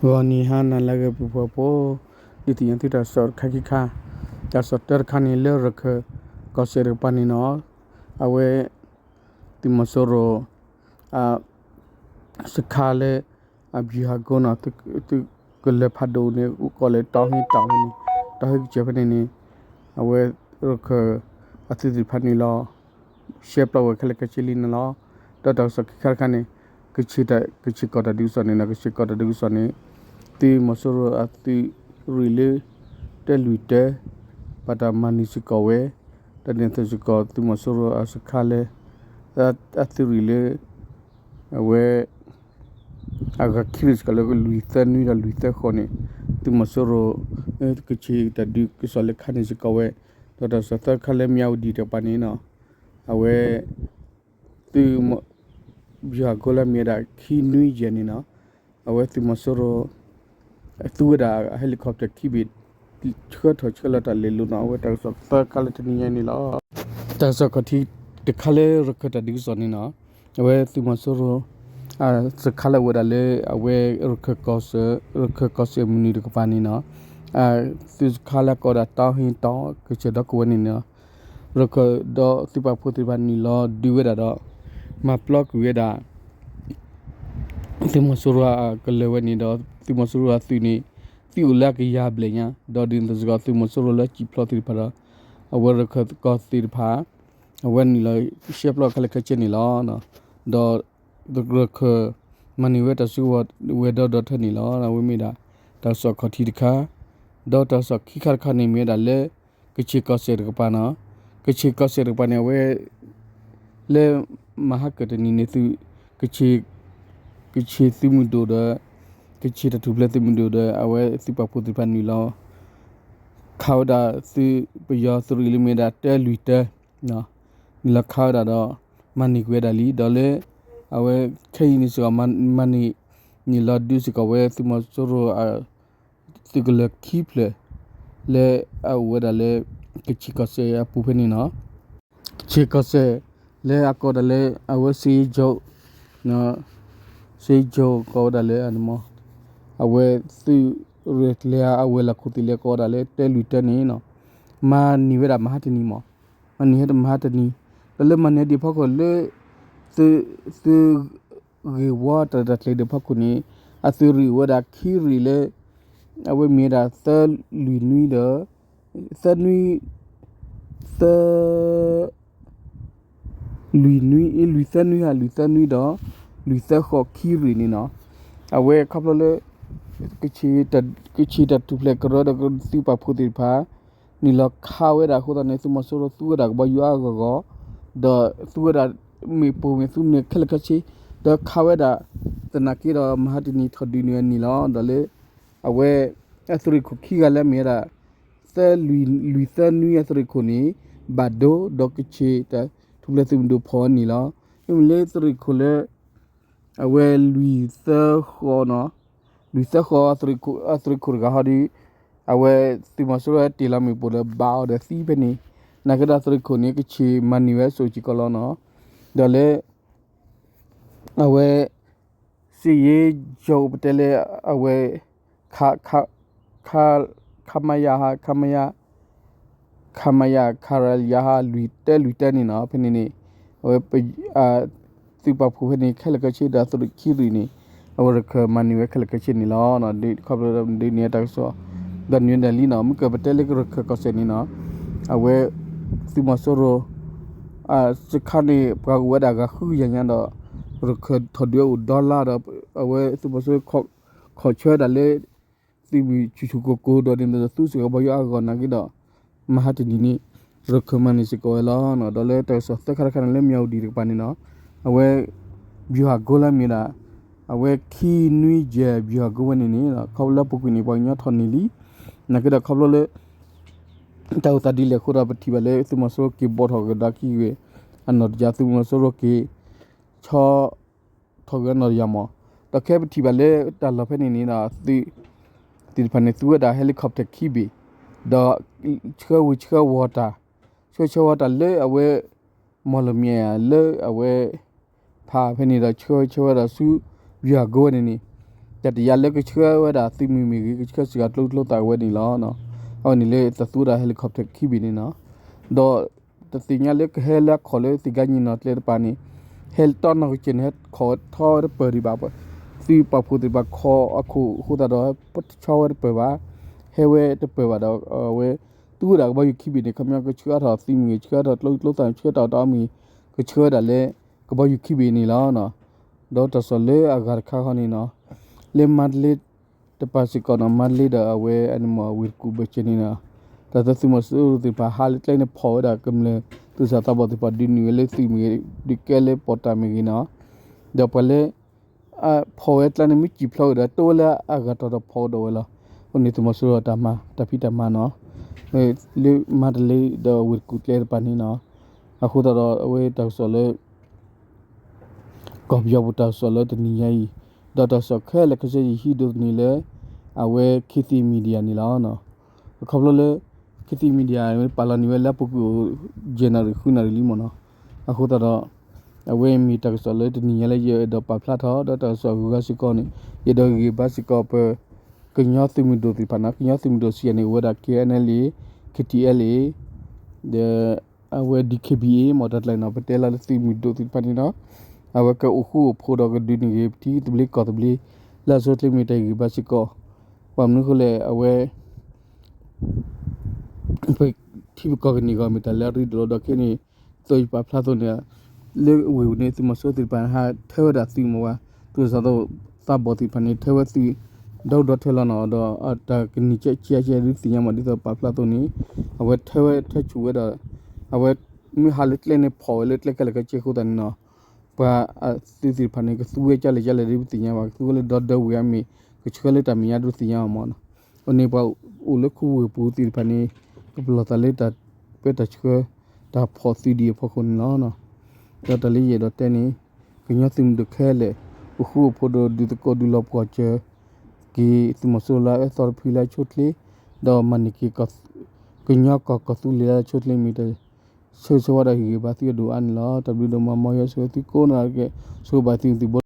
ဂီၤနံၤဟါနၤလၢအဂ့ၤ ပှၤဖှီၣ်ဖိ, ဒုးသ့ၣ်ညါသုတၢ်ကစီၣ်တခါခံခါ, တၢ်ကစီၣ်တၢတခါန့ၣ်လၢရခၢၣ်ကီၢ်စဲၣ်တကပၤန့ၣ်နီၤ, အဝဲ သုးမီၤစိရိၤ စခါလၢ အဗျူဟာကုန်းနီၤ, သုးကလၢၤဖးဒိၣ်န့ၣ် အိၣ်ကိးလၢတီဟ့တီဝဲန့ၣ်, တီဟ့ကစၢၢ်ဖဲန့ၣ်န့ၣ်, အဝဲရခၢၣ်အသုးသ့ၣ်တဖၣ်နုာ်လီၤ ရှဲပျီဝဲခဲလၢာ်ခဲဆ့လံန့ၣ်လီၤ. ဒီးတၢ်ကစီၣ်ခံခါတခါန့ၣ်, က ကချ့ၣ်ကီၢ်တၢ်ဒုးကစီၣ်န့ၣ်နီၤ, ကချ့ၣ်ကီၢ်တၢ်ဒုးကစီၣ်န့ၣ်, သုးမီၤစိရိၤအသုးရ့ၣ်လၢ တၢလွံၢ်တၢ ဘၣ်တၢ်မၤန့ၢ်စ့ၢ်ကီးဝဲ, ဒီးန့ၣ်အသိးစ့ၢ်ကီး သုးမီၤစိရိၤအစခါလၢ အသုးရ့ၣ်လၢ အဝဲ အဂၤခံရ့ၣ်စ့ၢ်ကီးလၢလွံၢ်သၢနွံဒီးလွံၢ်သၢဃိးန့ၣ်, သုးမီၤစိရိၤ ကချ့ၣ်တၢ်ဒုးကစီၣ်လၢခါန့ၣ်စ့ၢ်ကီးဝဲ, ဒီးတၢ်ကစီၣ်သၢခါလၢမၠၣ်ဝတံၣ်တကပၤန့ၣ်နီၤ, အဝဲ သုး ဗျူဟာကုန်းလၢအမ့ၢ်ဝဲဒၣ်ခံနွံယဲၢ်န့ၣ်နီၤ, အဝဲသုးမီၤစိရိၤ သူဝဲဒၣ် helicopter ခံဘ့ၣ် ဆှၢထီၣ်ဆှၢလီၤတၢ်လဲၤလိၤနီၤ, အဝဲတၢ်ကစီၣ်သၢခါလၢတနံၤညါန့ၣ်လီၤ. တၢ်ကစီၣ်ခီၣ်ထံးတခါလၢရခၢၣ်တၢ်ဒုးကစီၣ်န့ၣ်နီၤ, အဝဲသုးမီၤစိရိၤ စခါလၢအအိၣ်ဝဲဒၣ်လၢ အဝဲ ရခၢၣ်ကီၢ်စဲၣ်မနုၤတကပၤန့ၣ်နီၤ, သုးစခါလၢအကိးဒၣ်တီဟ့တီ ကစၢၢ်ဒီကဝဲၤန့ၣ်နီၤ, ရခၢၣ်ဒီးသုးပာ်ဖှိၣ်သ့ၣ်တဖၣ်နုာ်လီၤဒုးဝဲဒၣ်ဒီး မၤပျီကွံာ်ဝဲဒၣ် သုးမီၤစိရိၤအကလၢၤဝဲန့ၣ်ဒီး သုးမီၤစိရိၤအသုးန့ၣ် သံအိၣ်လၢအကယၤဘျဲၣ်ညါ, ဒီးဒ်န့ၣ်အသိးစ့ၢ်ကီး သုးမီၤစိရိၤလၢအစံၣ်ဖျိးသ့ၣ်တဖၣ်ဒီး အဝဲရခၢၣ်သကိးသ့ၣ်တဖၣ် အဝဲနုာ်လီၤရှဲပျီခဲလၢာ်ခဲဆ့န့ၣ်လီၤ. ဒီးရခၢၣ် မၤန့ၢ်ဝဲတၢ်စုကဝဲၤဒီးဒီထၢန့ၣ်လီၤ. အဝဲမ့ၢ်ဒၣ် တၢ်ကစီၣ်ခီၣ်ထံးတခါ, ဒီးတၢ်ကစီၣ်ခံခါတခါန့ၣ်မ့ၢ်ဝဲဒၣ်လၢ ကချ့ၣ်ကီၢ်စဲၣ်တကပၤနီၤ, ကချ့ၣ်ကီၢ်စဲၣ်တကပၤန့ၣ် အဝဲ လၢမဟါကတနံၤန့ၣ် သုး ကချ့ၣ် ကချ့ၣ်သုးမုၢ်ဒိၣ်ဒီး ကချ့ၣ်တၢ်ထူၣ်ဖျဲးသုးမုၢ်ဒိၣ်ဒီး အဝဲသုးပာ်ဖှိၣ်သ့ၣ်တဖၣ်နုာ်လီၤ ခးဝဲဒၣ်သုးပယီၤသုးရ့ၣ်လၢမ့ၢ်ဝဲဒၣ်တၢလွံၢ်တၢ နုာ်လီၤခးဝဲဒၣ်ဒီး မၤန့ၢ်ကွံာ်ဝဲဒၣ်လံ ဒီးလၢ အဝဲခဲအံၤန့ၣ်စ့ၢ်ကီး မၤန့ၢ် နုာ်လီၤဒုးစ့ၢ်ကီးဝဲသုးမီၤစိရိၤ သုးကလၢၤခံဖျၢၣ် လၢအအိၣ်ဝဲဒၣ်လၢ ကချ့ၣ်ကီၢ်စဲၣ်အပူၤဖဲန့ၣ်နီၤ. ကချ့ၣ်ကီၢ်စဲၣ် လၢအကိးဒၣ်လၢ အဝဲစ့ယိၤ စ့ယိၤကိးဝဲဒၣ်လၢ အဝဲသုးရ့ၣ်ကျဲၤအဝဲၤလီၢ်ခိၣ်သ့ၣ်လၢကိးဝဲဒၣ်လၢတၢလွံၢ်တၢန့ၣ်နီၤ, မၤန့ၢ်ဝဲဒၣ်မဟါတနံၤမး, မၤန့ၢ်ဝဲဒၣ်မဟါတနံၤ, ဒီးလၢမၤန့ၢ်ဒံးဖီခိၣ်လၢ သုး သုးဂ့ၢ်ဝီတၢ်ရဲၣ်တၢ်ကျဲၤဒံးဖီခိၣ်န့ၣ် အသုးရ့ၣ်အိၣ်ဝဲဒၣ်ခံရ့ၣ်လၢ အဝဲမ့ၢ်ဝဲဒၣ်သၢလွံၢ်နွံဒီး သၢနွံ သၢ လွံၢ်နွံ လွံၢ်သၢနွံဧါ လွံၢ်သၢနွံဒီး လွံၢ်သၢဃိးခံရ့ၣ်န့ၣ်နီၤ, အဝဲခီဖျိလၢ က ကချ့ၣ်တၢ်ထူၣ်ဖျဲးကရၢဒီးသုးပာ်ဖှိၣ်သ့ၣ်တဖၣ် နုာ်လီၤခးဝဲဒၣ်အဃိသတးန့ၣ် သုးမီၤစိရိၤသူဝဲဒၣ်ကဘီယူၤအါအါဂီၢ်ဂီၢ်, ဒီးသူဝဲဒၣ် မ့ၣ်ပိၢ်မ့ၣ်သူမ့ၢ်ခဲလၢာ်ခဲဆ့, ဒီးခးဝဲဒၣ် သနာ်က့ဒီးမဟါတနံၤထီၣ်ဒုးန့ၢ်အနံၣ်လီၤ. ဒီးလၢ အဝဲ အသုးရ့ၣ်ခိၣ်ခံဂၤလၢအမ့ၢ်ဝဲဒၣ် သၢလွံၢ် လွံၢ်သၢနွံအသုးရ့ၣ်ခိၣ်န့ၣ် ဘၣ်ဒိဒီးကချ့ၣ်တၢ်ထူၣ်ဖျဲးသုးမုၢ်ဒိၣ်ဖီၣ်အနံၣ်လီၤ. မ့မ့ၢ်လၢသုးရ့ၣ်ခိၣ်လၢ အဝဲလွံၢ်သၢဃိးနီၤ, လွံၢ်သၢဃိးအသုးရ့ၣ်ခိၣ်တဂၤဟီဒီး အဝဲသုးမီၤစိရိၤတ့ၢ်လီၤမ့ၣ်ပိၢ်ဒီးဘၣ်အီၤဒီးသံဖဲန့ၣ်, နာ်က့ဒီးသုးရ့ၣ်ခိၣ်န့ၣ် ကချ့ၣ်မၤန့ၢ်ဝဲစိၤစ့ၢ်ကီးလီၤနီၤ. ဒီးလၢ အဝဲ စစ်ရေးချုပ် ပတဲလၢ အဝဲ ခ ခ ခ ခမရ ဟ ခမရ ခမရ ခရလ ယဟ လွံၢ်တၢ လွံၢ်တၢန့ၣ်နီၤ, ဖဲန့ၣ်န့ၣ် အဝဲ သုးပာ်ဖှိၣ်ဖဲန့ၣ် ခဲလၢာ်ခဲဆ့ဒီးသုးရ့ၣ်ခံရ့ၣ်န့ၣ် အဝဲရခၢၣ်မၤန့ၢ်ဝဲခဲလၢာ်ခဲဆ့န့ၣ်လီၤ. ဒ်ခီဖျိဒ်န့ၣ်တၢ်ကစီၣ် ဒီးနွံဒၣ်လံနီၤ, မ့ၢ်ကပတဲလၢကရခၢၣ်ကီၢ်စဲၣ်န့ၣ်နီၤ, အဝဲ သုးမီၤစိရိၤ စခါန့ၣ် ပှၤကအိၣ်ဝဲဒၣ်ဂၤဃုကယၤညါဒီး ရခၢၣ်ထီၣ်ဒုးအိၣ်ဒီလါဒီး အဝဲသုးမီၤစိရိၤ ခီၣ်ဆၢဝဲဒၣ်လၢ သုးမုၢ်ဆူၣ်ဆူၣ်ကိၢ်ကိၢ်ဒီးန့ၣ်ဒီးသူစ့ၢ်ကီးဘီယူၤအါဂီၢ်နာ်က့ဒီး မဟါတနံၤန့ၣ် ရခၢၣ်မၤန့ၢ်စ့ၢ်ကီးဝဲလီၤ. ဒီးလၢတၢ်ကစီၣ်သၢခါတခါန့ၣ်လၢမၠၣ်ဝတံၣ်တကပၤန့ၣ်နီၤ, အဝဲ ဗျူဟာကုန်းလၢမ့ၢ်ဒၣ် အဝဲခံနွံယဲၢ် ဗျူဟာကုန်း ဝဲန့ၣ်န့ၣ် ခီဖျိလၢပူၤကွံာ်န့ၣ် ပှၤကညီထီၣ်န့ၢ်လံ, နာ်က့ဒီးခီဖျိလၢ တၢ်အိၣ်သးဒ်လဲၣ်အဃိဒီး ပထံၣ်ဘၣ်လၢသုးမီၤစိရိၤက့ၤဘိးထီၣ်ကဒါက့ၤဝဲ အနီၢ်တယၢ် သုးမီၤစိရိၤက့ၤ ဆီထီၣ်က့ၤအနီၢ်တယၢ်မး, ဒီးခဲပထံၣ်ဘၣ်လၢတၢ်လီၢ်ဖဲန့ၣ်န့ၣ်ဒီး သုးသ့ၣ်တဖၣ်န့ၣ် သူဝဲဒၣ် helicopter ခံဘ့ၣ်, ဒီးဆှၢဝံၤဆှၢဝီၤတၢ်, ဆှၢဆှၢဝီၤတၢ်လၢအဝဲ မီၢ်လမၠဲၣ်ဧါ လၢအဝဲ ဖးဖဲန့ၣ်ဒီး ဆှၢဆှၢဝဲဒၣ်ဆူ ဗျူဟာကုန်း ဝဲန့ၣ်န့ၣ်, တၢ်တယာ်လၢကဆှၢဝဲဒၣ်သုးမုၢ်မ့ၢ်ဂ့ၤ ကဆှၢစှၤကျိချံကျိသၣ်ဝဲန့ၣ်လီၤ. အဝဲန့ၣ်လၢတၢ်သူဝဲဒၣ် helicopter ခံဘ့ၣ်န့ၣ်နီၤ. ဒီးတသ့ၣ်ညါလၢကဟဲလၢအခီၣ်လၢသ့ၣ်ကါညံၣ်နီၤကျဲတပၤန့ၣ် ဟဲတီနီၢ်ကစၢၢ်န့ၣ် ဟဲခီၣ်ဝဲထီဝဲတပၢၢ်ဒံးဘၣ်. သုးပာ်ဖှိၣ်သ့ၣ်တဖၣ်ခီၣ်အခိၣ်အဃိသတးဒီး ဟဲပဆီဝဲတပၢၢ်ဘၣ်, ဟဲဝဲတပၢၢ်ဘၣ်ဒီး အဝဲသူဝဲဒၣ်ကဘီယူၤခံဘ့ၣ်န့ၣ် ခီပညီကဆှၢအါထီၣ်သုးမုၢ်ဂ့ၤ ဆှၢအါထီၣ်ကျိချံကျိသၣ် ဆှၢတၢ်အီၣ်တၢ်အီမ့ၢ်ဂ့ၤ ကဆှၢဝဲဒၣ်လၢကဘီယူၤခံဘ့ၣ်န့ၣ်လီၤ. ဒီးတၢ်ကစီၣ်လၢအဂၤတခါဃီန့ၣ်နီၤ, လၢမါတလ့တပၤစ့ၢ်ကီးနီၤ, မါတလ့ဒီးအဝဲအန့ၣ်မ့ၢ်ဝ့ၢ်တကူၣ်ဘၢၣ်စၢၤန့ၣ်နီၤ, တၢ်သုးမီၤစိရိၤသ့ၣ်တဖၣ်ဟးလၢကျဲန့ၣ်ဖီၣ်ဝဲဒၣ်ကမျၢၢ် သူၣ်စၢ်သးဘီၣ်သ့ၣ်တဖၣ်ဒုးနုာ်ဝဲလၢသုးမုၢ်ဂ့ၤ ဒုးကဲလၢပီၣ်တၢ်မ့ၢ်ဂ့ၤနီၤ, ဒီးပှၤလၢ ဖီၣ်ဝဲကျါန့ၣ် မ့ၢ်စံၣ်ဖျိးဝဲဒီး တိဝဲလၢအဂၤတီၤဒီးဖီၣ်ကဒီးဝဲလီၤ. အဃိန့ၣ် သုးမီၤစိရိၤတၢ်မၤ တၢ်ဖံးတၢ်မၤနီၤ, လၢမါတလ့ဒီးဝ့ၢ်တကူၣ်ကျဲတပၤန့ၣ်နီၤ, အဃိသတးဒီးအဝဲတၢ်ကစီၣ်လၢ ကီၢ်ပယီၤပူၤတၢ်ကစီၣ်လၢတနံၤညါအံၤ, ဒီးတၢ်ကစီၣ်ခဲလၢာ်ခဲဆ့ယဟံးဒိးသန့ၤလၢ အဝဲ Khit Thit Media န့ၣ်လီၤ. အခီဖျိလၢ Khit Thit Media ပာ်လီၤန့ၢ်ဝဲလၢအပူၤကွံာ်အိၣ် ယဲၢ်နၣ်ရံၣ်ဃုနၣ်ရံၣ်လံမ့ၢ်နီၤ, အဃိသတးဒီး အဝဲမ့ၢ်တၢ်ကစီၣ်လၢတနံၤညါလၢယအဲၣ်ဒိးပာ်ဖျါထီၣ် ဒီးတၢ်ကစီၣ်အဂုၤအဂၤစ့ၢ်ကီးန့ၣ် ယအဲၣ်ဒိးဂ့ၢ်ဘါစ့ၢ်ကီးပ ကညီသုးမုၢ်ဒိၣ်သ့ၣ်တဖၣ်နီၤ, ကညီသုးမုၢ်ဒိၣ်စံးယၤန့ၣ် အိၣ်ဝဲဒၣ် KNLA, KTLA, ဒီး အဝဲ DKBA မ့ၢ်တၢ်ကျါန့ၣ်နီၤ, ပတဲလီၤလၢသုးမုၢ်ဒိၣ်သ့ၣ်တဖၣ်န့ၣ်နီၤ, အဝဲကအိၣ်ဃူအိၣ်ဖိးဒီးကဒုးန့ၢ်ဂ့ၤ ထံသဘျ့ကီၢ်သဘျ့ လၢအဆိအချ့မ့ၢ်တၢ်ဂ့ၢ်ဘါစ့ၢ်ကီး, ဘၣ်မနုၤအဃိလဲၣ် အဝဲ ပထံပကီၢ်ကန့ၢ်ဂီၢ်မ့ၢ်တၢ်လၢအရ့ဒိၣ်လီၤ. ဒီးခဲအံၤန့ၣ် ဒ်သိးယပာ်ဖျါအသိးန့ၣ် လၢဝ့ၢ်ပူၤန့ၣ် သုးမီၤစိရိၤသ့ၣ်တဖၣ် ဟးထၢဝဲဒၣ်သုးမ့ၢ်ဝဲ သူၣ်စၢ်သးဘီၣ်သ့ၣ်တဖၣ်န့ၣ် ထၢဝဲသုး ဒီဒူၣ်ဒီထၢလီၤနီၤ, ဒီးတၢ်ကန့ၢ်ကဲကဲကဲဒုးသ့ၣ်ညါမး ဒ်သိးပာ်ဖျါအသိးန့ၣ် အဝဲထၢဝဲထၢဆူၣ်ဝဲဒီး အဝဲမ့ၢ်ဟးလၢကျဲန့ၣ်ဖီၣ်ဝဲလၢကျဲခဲလၢာ်ခဲဆ့အဃိသတးန့ၣ်နီၤ, ပှၤအသုးသ့ၣ်တဖၣ်န့ၣ် ကသူဝဲကၢ်လဲၣ်ကၢ်လဲၣ်ဒ်ပသ့ၣ်ညါဘၣ်, ကသူဝဲလၢဒီဒၢဝ့ၢ်အါမ့ၢ် ကဆှၢလၢတၢ်မဲာ်ညါဒ်ပသ့ၣ်ညါဘၣ်မးနီၤ. အဃိန့ၣ် ပှၤအိၣ်လၢခူဝ့ၢ်ပူၤသ့ၣ်တဖၣ်န့ၣ် ကပလီၢ်သးလၢတၢ်ပၢတၢ်ဆှၢ တၢ်ဖီၣ်သုးဒံးအဖီခိၣ်န့ၣ်လီၤ. ဒီးတၢ်လၢယအဲၣ်ဒိးတဲန့ၣ် ကညီသုးမုၢ်ဒိၣ်ခဲလၢာ် အိၣ်ဃူအိၣ်ဖိးဒီးဒုးသကိးဒုးလီၤပှီၢ်စၢၤက့ၤ သုးမီၤစိရိၤလၢအအၢသီတဖုလၢအဆိအချ့ ဒီးမၤန့ၢ်က့ၤ ကညီကီၢ်ကီၢ်သူလ့ၤလၢအဆိအချ့မ့ၢ်တၢ်ဆၢဂ့ၤဆၢဝါဒီးဟ့ၣ်ဂံၢ်ဘါသုအဒိၣ်အါန့ၣ်လီၤ. တၢ်ဘျုးဒိၣ်မး မ်ယွၤဆိၣ်ဂ့ၤသုကိးနီၢ်ဂၤဒဲး, ဆိၣ်ဂ့ၤဘၣ်သုသုးဘိ